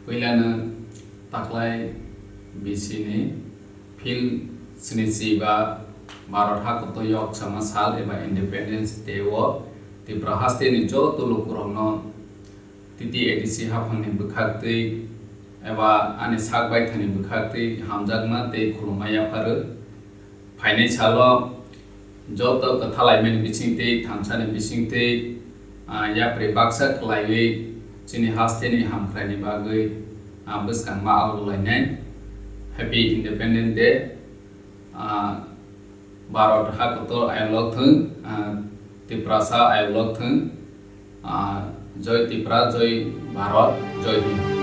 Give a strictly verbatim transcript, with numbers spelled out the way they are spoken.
Puilano taklai bisini phil snichi ba Bharat hakoto yoksama sal eba Independence Day o Tripura hasteni joto lukurokno T T A D C haphangni bwkhaktwi eba ani sak baithani bwkhaktwi hamjakma tei khulumma yapharwi. Phainai salo joto kwthalaimani bisingtwi, thansani bisingtwi, ah, yapri baksa khlaiwi chini hasteni hamkraini bagwi, ah, bwskangma algolainai. Happy Independence Day. Ah, Bharat hakotor ayolok thung, ah, Tiprasa ayolok thung, ah, Joy Tripura, Joy Bharat, Joy Hind.